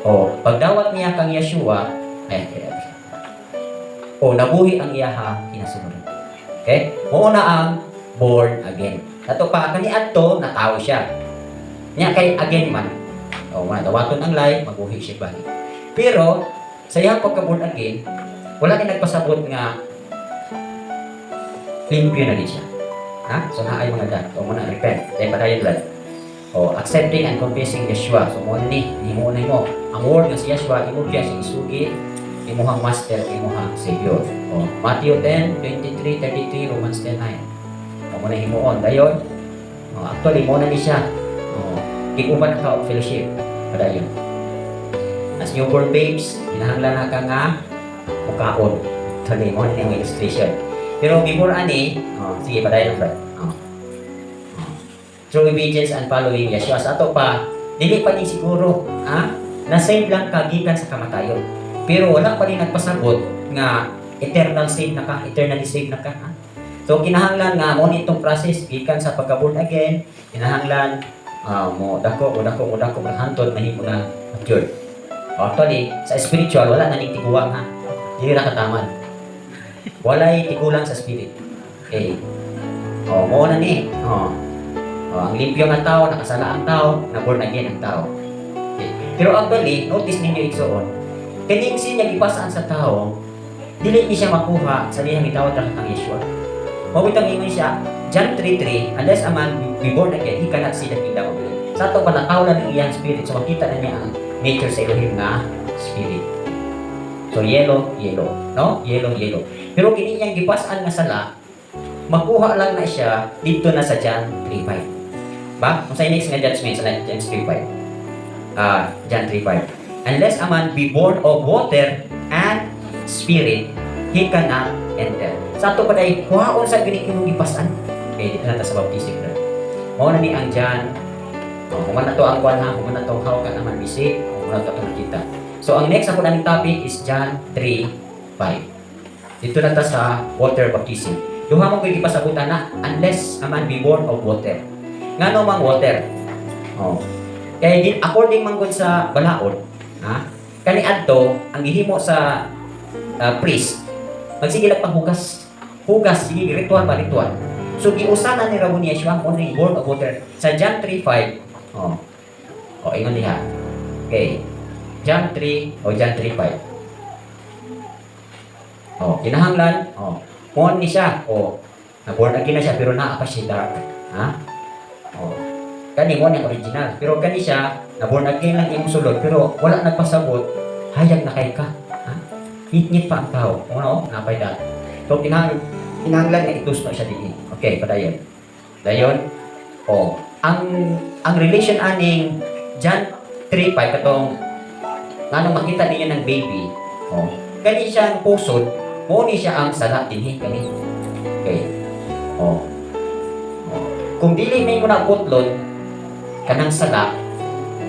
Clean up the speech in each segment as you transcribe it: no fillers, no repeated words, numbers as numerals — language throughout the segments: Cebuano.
O, pagdawat niya kang Yeshua, ay, ay, ay, o, nabuhi ang iyaha kinasunuran. Okay? Mao na ang born again. Ato pa, kani adto, natawo siya. Nya kay again man. O, mga dawaton ang life, mabuhi siya balik. Pero, sa iyang pagka-born again, wala ni nagpasabot nga limpyo na din siya. Ha? So, naay mga dat. O, muna, repent. Kaya padayon lang. O, accepting and confessing Yeshua. So, mo ni, himo na mo. Ang word nga si Yeshua, imo siya si isugi, imuhang master, imuhang savior. O, Matthew 10, 23, 33, Romans 10, 9. O, mo na himuon. Dayon, o, actually, mo na ni siya. O, kiguban na ka og fellowship. Padayon. As newborn babes, kinahanglan na ka nga mukaon. Actually, mo na ni ang illustration. Pero before ani, oh, sige, padayon lang, Brad. Oh. Oh. Through obedience and following Yeshua. Sa ato pa, dili pa ni siguro, ha? Na-save lang ka gikan sa kamatayon. Pero wala pa ni nagpasabot nga eternal save na ka, eternally save na ka. Ha? So kinahanglan nga mo ni itong process gikan sa pagka-born again, kinahanglan mo dako, mo dako, mo dako, hantod mahimo na matured. Actually, sa spiritual wala na ning tiguang, ha. Dili ra kataman. Walay tigulang sa spirit. Okay. Oh, mo na ni. Oh. Oh, ang limpyo nga tao, nakasala ang tao, na born again ang tao. Okay. Pero actually, notice ninyo, igsoon, kining sin nga gipasaan sa tao, dili ni siya makuha sa dihang gitawag ra kang Yeshua. Mao bitang ingon siya, John 3:3, "Unless a man be born again, he cannot see the kingdom of God." Sa ato pa, nataw lang ang iyang spirit, so makita na niya ang nature sa Elohim nga spirit. So yellow, yellow, no? Yellow, yellow. Pero kini niyang gipasan nga sala, makuha lang na siya dito na sa John 3:5. Ba? Kung sa next nga judgment sa John 3:5. Ah, John 3:5. "Unless a man be born of water and spirit, he cannot enter." Sa ato pa day, kuhaon sa gani imong gipasan. Okay, dito na ta sa baptism na. Mao na ni ang John. Oh, human na to ang kuan ha, human na to how can a man be saved, human na to ito nakita. So ang next ako naning topic is John 3:5. Dito na ta sa water baptism. Duha mo ko'y gipasabutan na, "Unless a man be born of water." Ngano mang water? Oh. Kay di, according man gud sa balaod, ha? Kani adto ang gihimo sa priest, magsige lang paghugas. Hugas, sige, ritual ba, ritual. So giusa na ni Rabbi Yeshua mo ni born of water sa John 3:5. Oh. Oh, ingon diha. Okay. John 3 o John 3:5. Oh, kinahanglan, oh, mo ni siya. Oh, na born again na siya pero naa pa siya dark. Ha? Oh. Kani mo ni original. Pero kani siya, na born again lang imong sulod pero wala nagpasabot, hayag na kay ka. Ha? Ngit pa ang tao. Ano? Napay dark. So kinahanglan nga itusno siya dinhi. Okay, padayon. Dayon. Oh, ang relation aning John 3:5 katong nganong makita ninyo ng baby. Oh, kani siyang pusod, mo ni siya ang sala dinhi kani. Okay. Oh. Oh. Kung dili may mo na putlon kanang sala,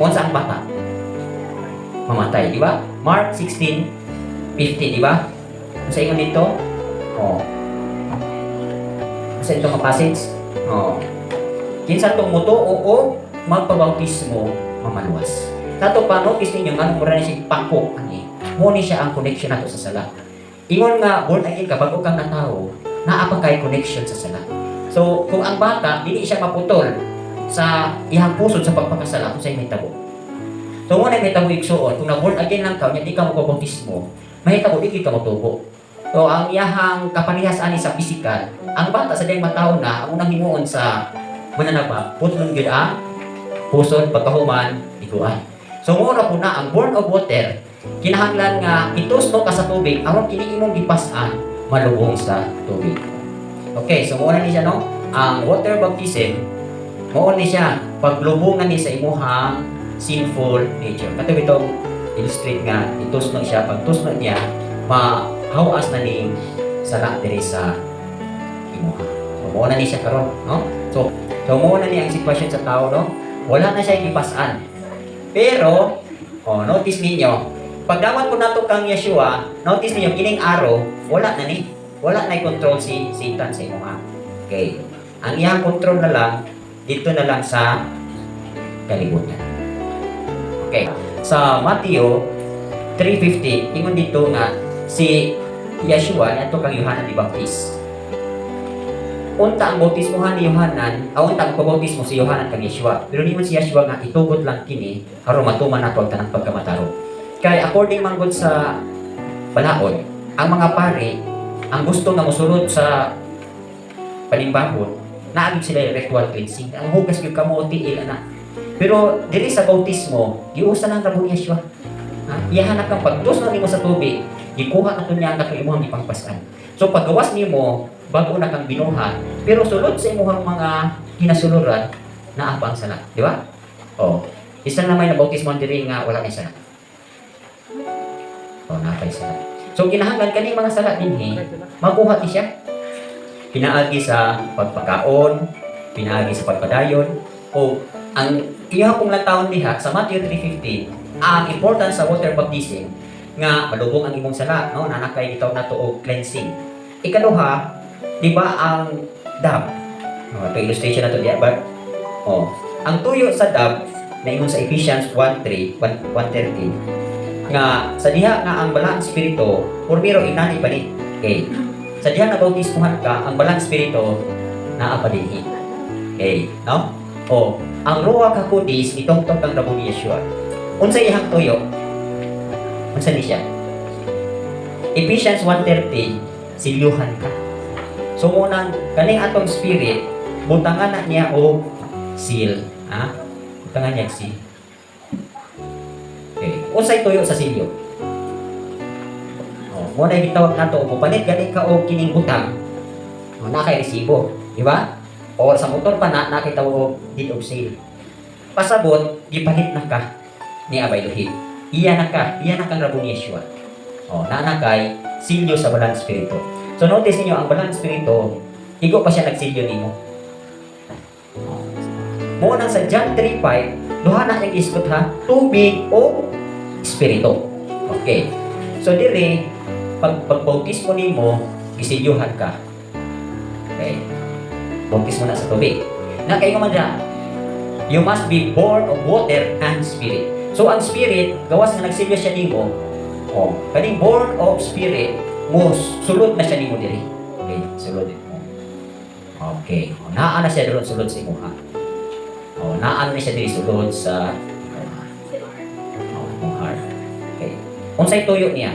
unsa ang bata? Mamatay, di ba? Mark 16:50, di ba? Unsa ingon dito? Oh. Unsa ito nga passage? Oh. Kinsa tong mutuo o magpabautismo, mamaluwas. Tato pa, notice ninyo nga mura ni siya pako ani. Mo ni siya ang connection nato sa sala. Ingon nga born again ka, bago kang natawo, naa pa kay connection sa sala. So, kung ang bata dili siya maputol sa iyang pusod sa pagpakasala, kung sa mahitabo. So, mo na mahitabo, igsuon, kung na born again lang ka, unya di ka magpabautismo, mahitabo di ka motubo. So, ang iyahang kaparehas ani sa physical, ang bata sa diyang matawo na, ang unang himuon sa mananaba, putlon gyud ang pusod, pagkahuman, iguan. So, mo na po na, ang born of water, kinahanglan nga itusno ka sa tubig, aron kini imong gipas-an, malubong sa tubig. Okay, so mo na ni siya, no? Ang water baptism, mao ni siya, paglubong na ni sa imuhang sinful nature. Kato itong illustrate nga, itusno siya, pag tusno niya, mahawas na ni sala diri sa imuha. So, mao na ni siya karon, no? So mao na ni ang sitwasyon sa tao, no? Wala na siya gipas-an. Pero, oh, notice ninyo, pagdawat ko nato kang Yeshua, notice ninyo, kining arrow, wala na ni. Wala na control si Satan sa imuha. Okay. Ang iyang control na lang, dito na lang sa kalibutan. Okay. Sa Matthew 3:50, ingon dito nga si Yeshua niadto kang Yohanan the Baptist. Unta ang bautismohan ni Yohanan, aw unta ang pabautismo si Yohanan kang Yeshua. Pero ningon si Yeshua nga itugot lang kini aron matuman nato ang tanang pagkamatarong. Kay according man gud sa balaod, ang mga pari ang gusto nga mosulod sa panimbahon, naa gyud sila ritual cleansing. Ang hugas gyud kamo, tiil ana. Pero diri sa bautismo, giusa lang rabo ni Yeshua. Ha? Iyahan na kang pagtus na nimo sa tubig, gikuha na to niya ang katong imong gipangpas-an. So paggawas nimo, bago na kang binuhat, pero sulod sa imong mga kinasuluran, naa pa ang sala, di ba? Oh, isa na may nabautismo diri nga wala may sala. Oh, naa pa'y sala. So kinahanglan kani mga sala dinhi, mabuhat ni siya. Pinaagi sa pagpakaon, pinaagi sa pagpadayon, o ang iya kong lantawon diha sa Matthew 3:15, ang importance sa water baptism nga malubong ang imong sala, no? Naa na kay gitawag nato og cleansing. Ikaduha, di ba ang dove? Oh, ito illustration na to diya ba? Oh, ang tuyo sa dove naingon sa Ephesians 1:3, 1:13 nga sa diha nga ang Balaang Espiritu purmiro inani pa ni. Okay. Sa diha nga bautismuhan ka, ang Balaang Espiritu naa pa dinhi. Okay, no? Oh, ang Ruach HaKodesh itongtong kang Rabo ni Yeshua. Unsa iyang tuyo? Unsa ni siya? Ephesians 1:30, silyuhan ka. So munang kaning atong spirit butangan na niya og seal, ha? Butangan niya og seal. Okay. Unsay tuyo sa silyo? Oh, mo na gitawag nato og palit gani ka og kining butang. Oh, naa kay resibo, di ba? Or sa motor pa na naa kay tawag og deed of sale. Pasabot, gipalit na ka ni Abay Elohim. Iya na ka, iya na kang Rabo ni Yeshua. Oh, naa na kay silyo sa Balang Espiritu. So notice niyo ang Balang Espiritu, igo pa siya nagsilyo nimo. Oh. Mo nang sa John 3:5, duha na ang isgot ha, tubig o espiritu. Okay. So dire pag pagbautismo nimo, gisilyuhan ka. Okay. Bautismo na sa tubig. Na kay man dira, you must be born of water and spirit. So ang spirit, gawas nga nagsilyo siya nimo, oh, kaning born of spirit, mo sulod na siya nimo diri. Okay, sulod mo. Okay, oh, naa na siya doon sulod sa imuha. Oh, naa na siya diri sulod sa imuha. Oh, imong heart. Okay. Unsay tuyo niya?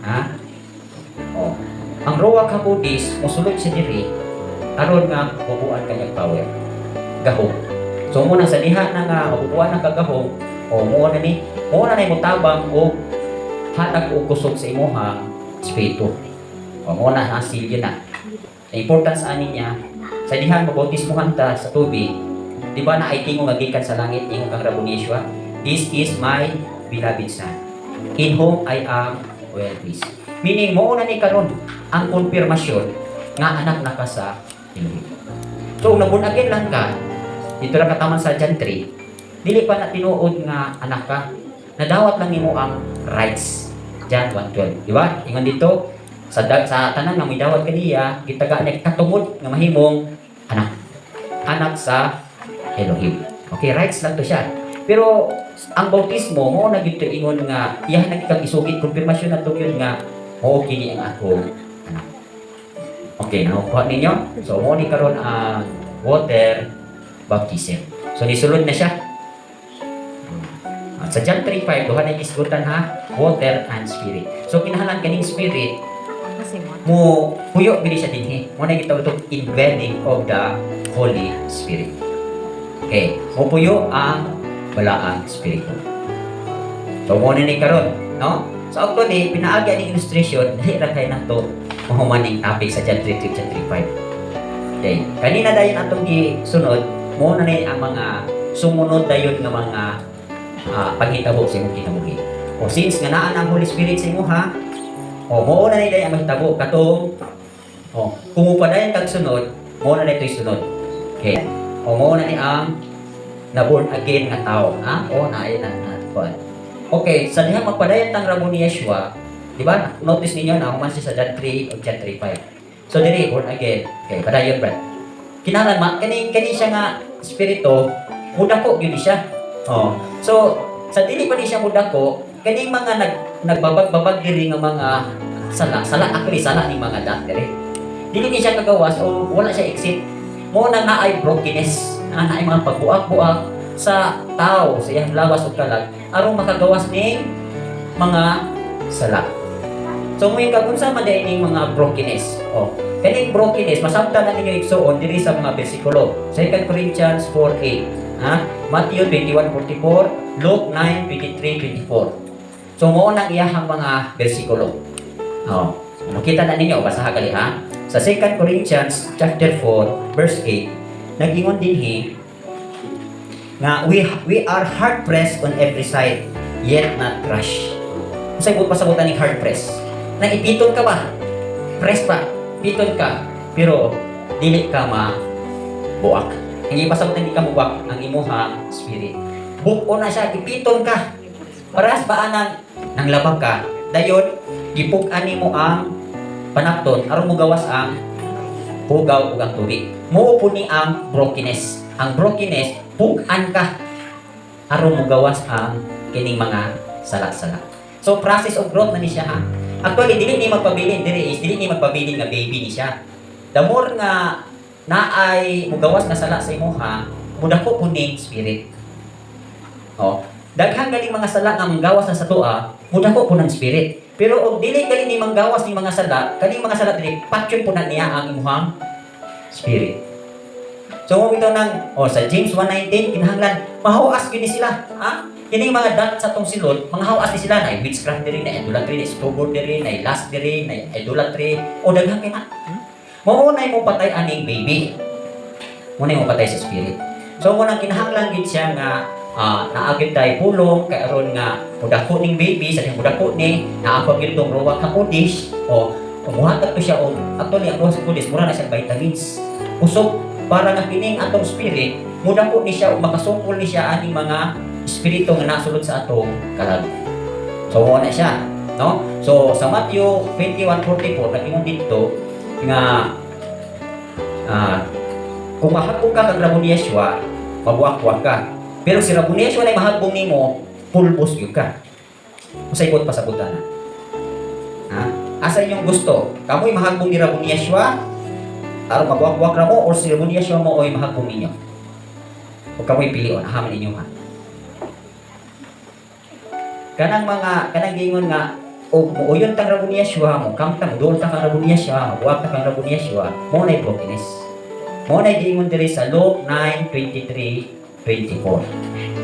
Ha? Oh. Ang Ruach HaKodesh mosulod siya diri aron nga bubuan kanyang power. Gahom. So muna sa diha na nga mabubuan ang kagahom, o mo na ni, mo na motabang og hatag og kusog sa imuha espiritu. O mo na ha silyo na. Ang importance ani niya sa diha mabautismuhan ta sa tubig, di ba na ay tingog nga gikan sa langit, ingon kang Rabo ni Yeshua, "This is my beloved son, in whom I am well pleased." Meaning, mo na ni karon ang konfirmasyon nga anak na ka sa Elohim. So, kung na-born again lang ka, dito lang kataman sa John 3, dili pa na tinuod nga anak ka. Nadawat lang nimo ang rights. John 1:12. Di ba? Ingon dito, sa tanan nga midawat kaniya, gitagaan niya katungod nga mahimong anak. Anak sa Elohim. Okay, rights lang to siya. Pero ang bautismo mo na gyud to ingon nga iyahan na kang isugid, konfirmasyon na to yun nga mao kini ang akong anak. Okay, nakuha ninyo? So mo ni karon ang water baptism. So nisulod na siya. At sa John 3:5, duha na gisgutan ha, water and spirit. So kinahanglan kaning spirit mo puyo gini siya dinhi. Mo na gitawag itong indwelling of the Holy Spirit. Okay, mo puyo ang Balaang Espiritu. So mo na ni karon, no? So actually, pinaagi ani illustration, dili ra kay nato mahuman ning topic sa John 3:3, John 3:5. Okay, kanina dayon atong gisunod, mo na ni ang mga sumunod dayon nga mga panghitabo sa imong kinabuhi. O since nga naa na ang Holy Spirit sa imuha, o mo na ni dayon ang mahitabo katong o kung mupadayon kag sunod, mo na ito'y sunod. Okay. O mo na ni ang na born again nga tao, ha? O na ay na, na kuan. Okay, sa diha magpadayon tang Rabo ni Yeshua, di ba? Notice ninyo na human siya sa John 3 o John 3:5. So diri born again. Okay, padayon, brad. Kinahanglan ma kani kani siya nga espiritu mudako gyud siya. Oh. So Sa dili pa ni siya mudako, kaning mga nagbabag-babag diri nga mga sala, sala actually, sala ni mga dat diri. Dili ni siya kagawas o wala siya exit. Mo na naay brokenness, na naay mga pagbuak-buak sa tao sa iyang lawas ug kalag aron makagawas ning mga sala. So mo kag unsa man diay ning mga brokenness? Oh, kaning brokenness masabtan na ninyo, igsuon, diri sa mga bersikulo. 2 Corinthians 4:8, ha? Matthew 21:44, Luke 9:23-24. So mao nang iyahang mga bersikulo. Oh, makita na ninyo, basaha gali ha. Sa 2 Corinthians chapter 4 verse 8, nag-ingon dinhi nga we are hard pressed on every side, yet not crushed. Unsay buot pasabutan ning hard press? Nang ipiton ka ba? Press pa, piton ka, pero dili ka ma buak. Ang ipasabutan, di ka mubuak ang imuhang spirit. Buk-o na siya, ipiton ka. Parehas ba anang nang labag ka? Dayon, gipug-an nimo ang panapton aron mo gawas ang pugaw ug ang tubig. Mao po ni ang brokenness. Ang brokenness, pug-an ka aron mo gawas ang kining mga sala-sala. So process of growth na ni siya ha. Actually, dili ni magpabilin diri is dili ni magpabilin nga baby ni siya. The more nga naay mugawas nga sala sa imuha, mudako po ning spirit. Oh, daghan galing mga sala nga manggawas na sa atoa, mudako po ng spirit. Pero og dili gali ni manggawas ni mga sala, kaning mga sala dili patyon po na niya ang imuhang spirit. So mo bitaw nang oh, sa James 1:19, kinahanglan mahawas gyud ni sila, ha? Kining mga dat sa atong sulod, mga hawas ni sila, na witchcraft diri, na idolatry, na stubborn diri, na lust diri, na idolatry, o daghan kay na. Mao na mo patay aning baby. Mo na mo patay sa spirit. So mo nang kinahanglan gid siya nga naa gyud tay pulong kay aron nga mudako ning baby. Sa dihang mudako ni naa pa gyud tong Ruach HaKodesh o muhatag to siya og, actually, ang Ruach HaKodesh mura na siya vitamins. Kusog para nga kining atong spirit mudako ni siya ug makasukol ni siya aning mga espiritu nga nasulod sa atong kalag. So mo na siya, no? So sa Matthew 21:44, nag-ingon dito nga kung mahagbong ka kag Raboni Yeshua, mabuak-buak ka. Pero si Raboni Yeshua na mahagbong nimo, pulbos gyud ka. Unsay buot pasabutan na? Ha? Asa inyong gusto? Kamoy mahagbong ni Raboni Yeshua? Aron mabuak-buak ra mo or si Raboni Yeshua mo oy mahagbong ninyo? Ug kamoy pilion, ahaman ninyo ha. Kanang mga kanang giingon nga og muuyon tang Raboni Yeshua mo, kamta mo, duol ta kang Raboni Yeshua, mabuak ta kang Raboni Yeshua, mo na brokenness. Mo na giingon diri sa Luke 9:23 24.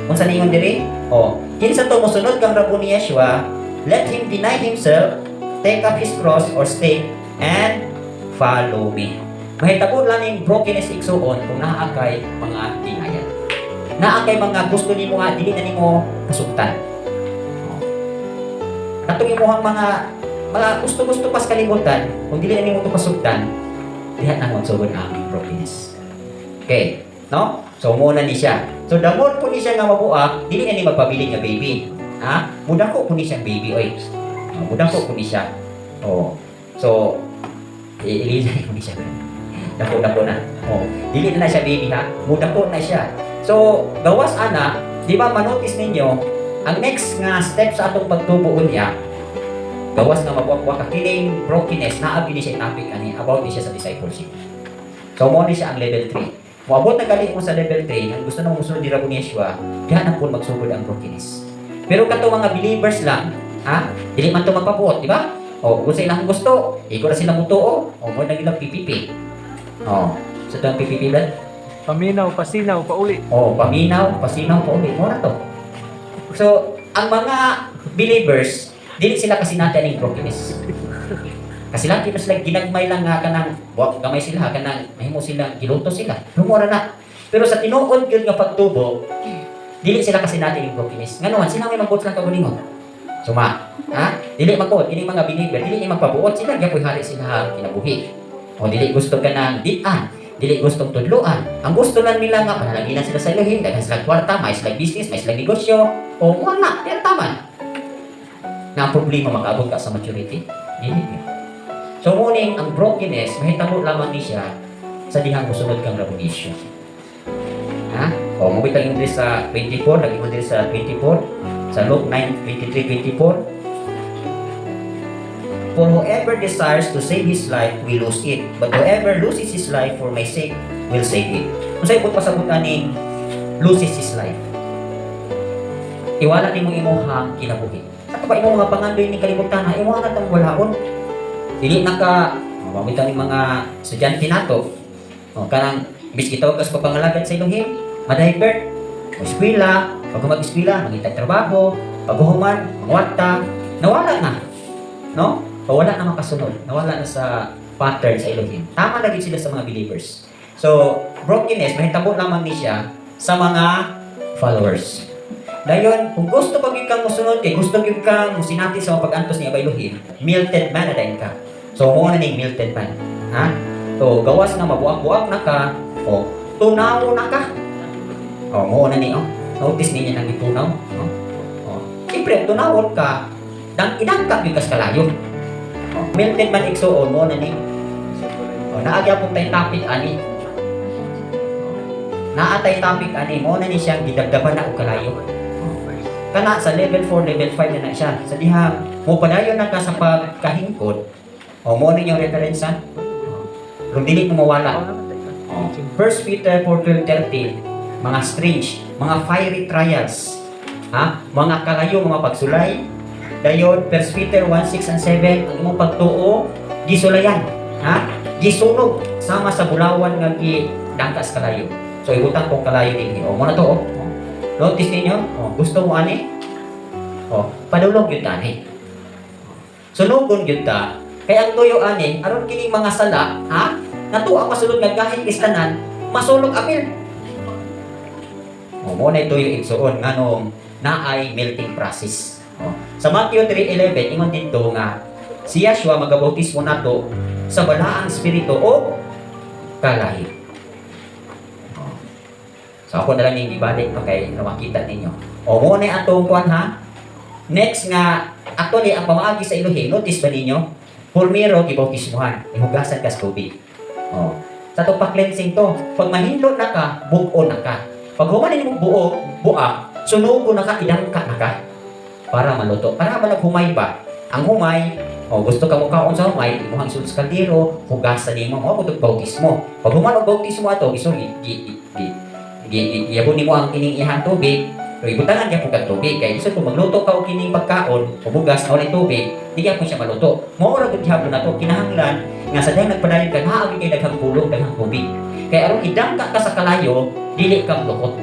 Unsa niingon diri? Oh, kinsa to mosunod kang Raboni Yeshua, let him deny himself, take up his cross or stake, and follow me. Mahitabo lang ning brokenness, igsuon, kung naa kay mga denial. Naa kay mga gusto nimo nga dili na nimo kasugtan. Oh. Katong imuhang mga gusto-gusto pas kalibutan, kung dili na nimo to kasugtan, diha na magsugod ang brokenness. Okay, no? So mo na ni siya. So the more po ni siya nga mabuak, dili na ni magpabilin nga baby. Ha? Mudako po ni siyang baby oy. Oh, mudako po ni siya. Oh. So ililay ko ni siya. Dako-dako na. Oh, dili na na siya baby ha. Mudako na siya. So, gawas ana, di ba manotice ninyo, ang next nga step sa atong pagtubo unya, gawas nga mabuak-buak ka, kining brokenness, naa gyud ni siya topic ani, about ni siya sa discipleship. So, mo ni siya ang level 3. Moabot na gali mo sa level 3, ang gusto na mo musunod ni Rabbi Yeshua, diha na po magsugod ang brokenness. Pero kato mga believers lang, ha? Dili man to magpabuot, di ba? O, kung sa ilang gusto, iko na sila mutuo, o mo na ilang PPP. O, sa ito ang PPP ba? Paminaw, pasinaw, pauli. O, paminaw, pasinaw, pauli. Mo na to. So, ang mga believers, dili sila kasinati ning brokenness. Kasi lang sila ginagmay lang nga kanang buwak gamay sila kanang mahimo sila giluto sila. Lumora na. Pero sa tinuod gyud nga pagtubo, dili sila kasinati ning brokenness. Ngano man sila may magbuot silang kaugalingon. Suma, ha? Dili magbuot ini mga believer, dili ni magpabuot sila gyapoy hari sila kinabuhi. O dili gusto kanang dian, dili gustong tudloan. Ang gusto lang nila nga panalaginan sila sa Elohim, daghan sila kwarta, may sila business, may sila negosyo, o wala, di taman. Na ang problema, makaabot ka sa maturity, dili. So muning ang brokenness mahitabo lamang ni siya sa dihang musunod kang revolution. Ha? O mo bitang diri sa 24, nag-ingon diri sa 24. Sa Luke 9:23-24, "For whoever desires to save his life will lose it, but whoever loses his life for my sake will save it." Unsay buot pasabot aning "loses his life"? Iwala nimo imuhang kinabuhi. Ato ba imong mga pangandoy ni kalibutan ha, imuha na tong walaon. Dili na ka mabita ni mga estudyante nato. O kanang bis gitawag ka sa pagpangalagad sa Elohim, ma-divert, mo eskwela, pag mag-eskwela, mangitag trabaho, pag human, mangwarta, nawala na. No? O wala na makasunod, nawala na sa pattern sa Elohim. Tama na gid sila sa mga believers. So, brokenness, mahitabo lamang ni siya sa mga followers. Dayon, kung gusto pa gyud kang musunod kay gusto gyud kang musinati sa mga pag-antos ni Abba Elohim, melted man na dayon ka. So, mo na ning melted man. Ha? So, gawas nga mabuak-buak na ka, o tunaw na ka. O, mo na ni, oh. Notice ninyo nang gitunaw, no? O. Siyempre, tunawon ka, dang idangka gyud ka sa kalayo. O, melted man, igsuon, mo na ni. O, naa gyapon tay topic ani. Naa tay topic ani, mo na ni siyang gidabdaban na og kalayo. Kana sa level 4, level 5 na na siya. Sa diha mo padayon na ka sa pagkahingkod, o mo na inyong reference ha. O, kung dili mo mawala. O, 1 Peter 4, 12, 13, mga strange, mga fiery trials, ha? Mga kalayo, mga pagsulay. Dayon, 1 Peter 1, 6 and 7, ang imong pagtuo, gisulayan, ha? Gisunog, sama sa bulawan nga gidangka sa kalayo. So, ibutang kong kalayo dinhi. O, mo na to, oh. O. Notice ninyo? O, gusto mo ani? O, padulong gyud ta ani. Sunugon gyud ta. Kay ang tuyo ani, aron kining mga sala, ha? Nato ang masulod nga gahin istanan, masulog apil. O, mo na tuyo, igsuon, nganong naay melting process. O, sa Matthew 3:11, ingon dito nga si Yeshua magabautismo nato sa balaang espiritu o kalayo. O. So ako na lang yung ibalik pa kay na makita ninyo. O mo na atong kuan ha. Next nga actually ang pamaagi sa Elohim, notice ba ninyo? Pulmero gibautismuhan, ihugasan ka sa tubig. O. Sa to pa-cleansing to, pag mahinlo na ka, bug-o na ka. Pag human nimo buo, buak, sunugo na ka, idangka na ka para maluto. Para ba humay ba? Ang humay, oh, gusto ka mo kaon sa humay, imuhang isulod sa kaldero, hugasan nimo, mo kutob bautismo. Pag human og bautismo ato, isog gi gi gi gi gi- nimo ang kining ihang tubig, pero ibutangan gyapon kag tubig kay bisag kung magluto ka og kining pagkaon o bugas na walay tubig, di gyapon siya maluto. Mao ra gud gihapon nato kinahanglan nga sa dihang nagpadayon ka naa kay daghang pulong, daghang tubig. Kay aron idangka ka sa kalayo, dili ka mulukot.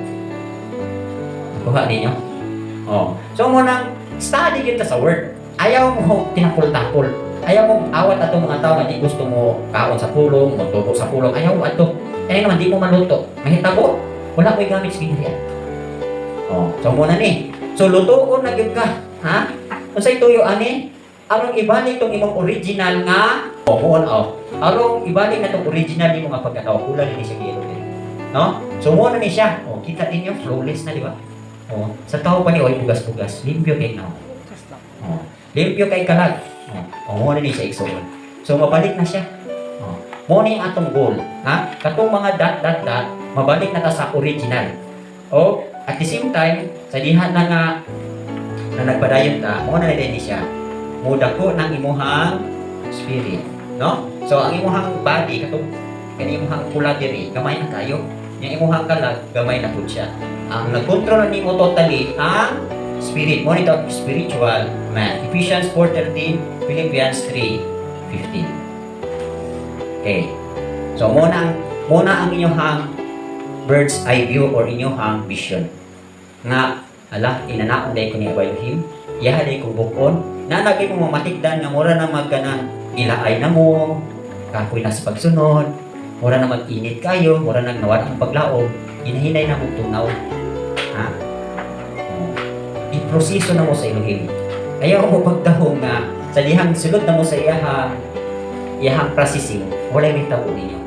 Nakuha ninyo? Oh. So mo nang study kita sa word. Ayaw mo tinapol-tapol. Ayaw mo awat atong mga tao nga di gusto mo kaon sa pulong, mo tubo sa pulong. Ayaw mo ato. Kaya naman di mo maluto. Mahitabo. Wala mo'y gamit sa gingharian. Oh, so mo na ni. So lutuon na gyud ka, ha? Unsay tuyo ani? Aron ibalik tong imong original nga oh, muon oh. Aron ibalik na tong original nimo nga pagkatao, kulang ni siya gilo. No? So mo na ni siya. Oh, kita ninyo flawless na, di ba? Oh, sa tao pa ni oy bugas-bugas, limpyo kay now. Oh, limpyo kay kalag. Oh, oh mo na ni siya, igsuon. So mabalik na siya. Oh, mo ni ang atong goal, ha? Katong mga dot dot dot, mabalik na ta sa original. O at the same time, sa diha na nga na nagpadayon ta, mo na din siya. Mudako ng imuhang spirit, no? So ang imuhang body katong kani imuhang pula diri, gamay na kayo. Yang imuhang kalag, gamay na pud siya. Ang nagkontrol nimo totally ang spirit. Mo nito spiritual man. Ephesians 4:13, Philippians 3:15. Okay. So mo na ang inyong bird's eye view or inyong vision. Nga ala inanaon day ko ni Abba Elohim, iyaha day kong bukon, na lagi mo mamatigdan nga mura na magkanang ilaay na mo, kapoy na sa pagsunod, mura na mag-init kayo, mura na nawala ang paglaom, hinahinay na mo tunaw. Ha? Oh. I-proseso na mo sa Elohim. Ayaw mo pagdahong nga sa dihang sulod na mo sa iyahang processing, walay may tabo ninyo.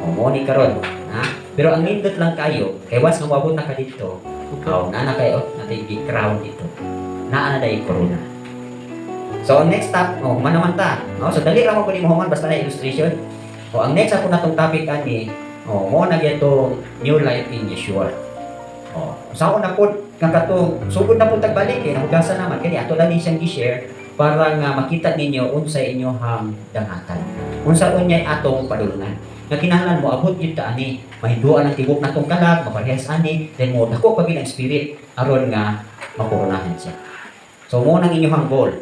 O mo ni karon, ha? Pero ang nindot lang kayo, kay once nga moabot na ka dito, oh, naa na kayo, natay crown dito. Naa na day corona. So ang next step, oh, human naman ta. No? So dali ra mo kunin mo human basta na illustration. O ang next ako na tong topic ani, oh, mo na gyud new life in Yeshua. Oh, sa na po nga kato sugod na po tagbalik kay nahugasan naman kani ato lang ni siyang gi-share para nga makita ninyo unsay inyohang dangatan. Unsa unyay atong padulngan. Nga kinahanglan mo abot gyud ta ani, mahinduan ang tibok natong kalag, maparehas ani, then mo dako pa gyud ang spirit aron nga makoronahan siya. So mo nang inyong goal.